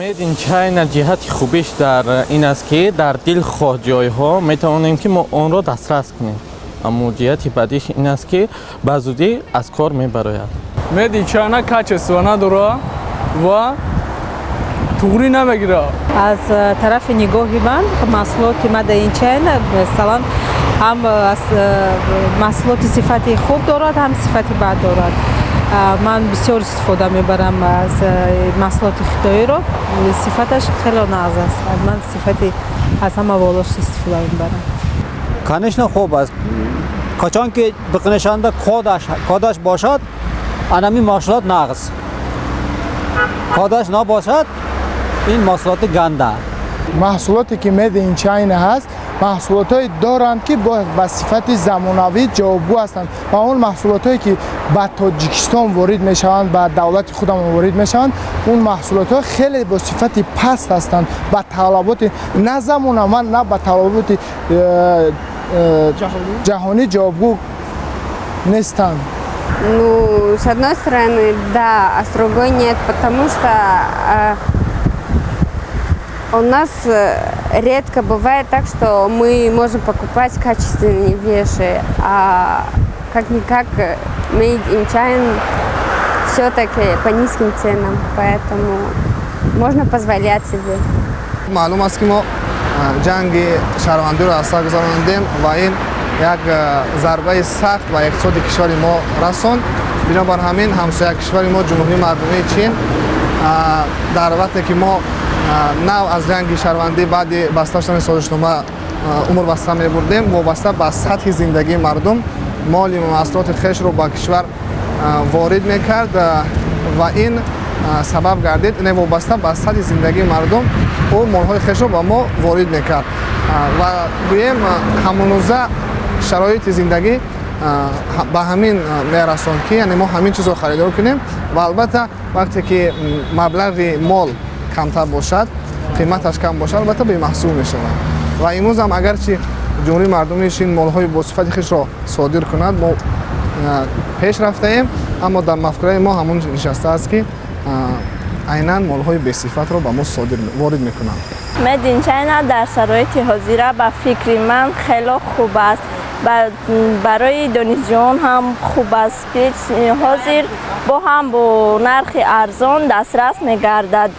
Made in China ҷиҳати хубиш дар ин аст, ки дар дилхоҳ ҷойҳо метавонем, ки мо онро дастрас кунем, аммо ҷиҳати бадиш ин аст, ки ба зудӣ аз кор мебарояд. Made in China качество надора ва туғрӣ намегирад. Аз тарафи нигоҳи ман, маҳсулоти Made in China, масалан, ҳам маҳсулоти сифати хуб дорад, ҳам сифати бад дорад. Ман бисёр истифода мебарам аз маҳсулоти хитоиро, сифаташ хеле нағз аст. Ман сифати аз ҳама болош истифода мебарам. Конечно, хуб аст, қачон ки биқнешанда кодаш бошад, анами маҳсулот нағз, кодаш набошад, ин маҳсулоти ганда. Маҳсулоте ки Made in China ҳаст, маҳсулотҳое доранд, ки ба сифати замонавӣ ҷавобгӯ ҳастанд, ва он маҳсулотҳое, ки ба Тоҷикистон ворид мешаванд, ба давлати худамон ворид мешаванд, он маҳсулотҳо хеле бо сифати паст ҳастанд, ба талаботи на замонава, на ба талаботи ҷаҳонӣ ҷавобгӯ нестанд. Ну, с одной стороны, да, а с другой нет, потому что у нас редко бывает так, что мы можем покупать качественные вещи, а как-никак Made in China все-таки по низким ценам, поэтому можно позволять себе. Маълум аст, ки мо ҷанги шаҳрвандиро аз сар гузарондем ва ин як зарбаи сахт ба иқтисоди кишвари мо расонд. Бинобар ҳамин, ҳамсоя кишвари мо, Ҷумҳурии Мардумии Чин, дар вақте ки мо нав аз ҷанги шаҳрвандӣ баъди баста шудани созишнома умр баста мебурдем, вобаста ба сатҳи зиндагии мардум моли маҳсулоти хешро ба кишвар ворид мекард ва ин сабаб гардид, не, вобаста ба сатҳи зиндагии мардум ӯ молҳои хешро ба мо ворид мекард. Ва гӯем, ҳамонрӯза шароити зиндагӣ ба ҳамин мерасонд, ки яъне мо ҳамин чизро харидор кунем. Ва албатта, вақте ки маблағи мол камтар бошад, қиматаш кам бошад, албатта бемаҳсул мешавад. Ва имрӯз ҳам агарчи Ҷумҳурии Мардумии Чин молҳои босифати хешро содир кунад, мо пеш рафтаем, аммо дар мафкураи мо ҳамон нишастааст, ки айнан молҳои бесифатро ба мо ворид мекунанд. Made in China дар шароити ҳозира, ба фикри ман, хело хуб аст. Барои донишҷӯён ҳам хуб аст, ки ҳозир бо ҳам бо нархи арзон дастрас мегардад.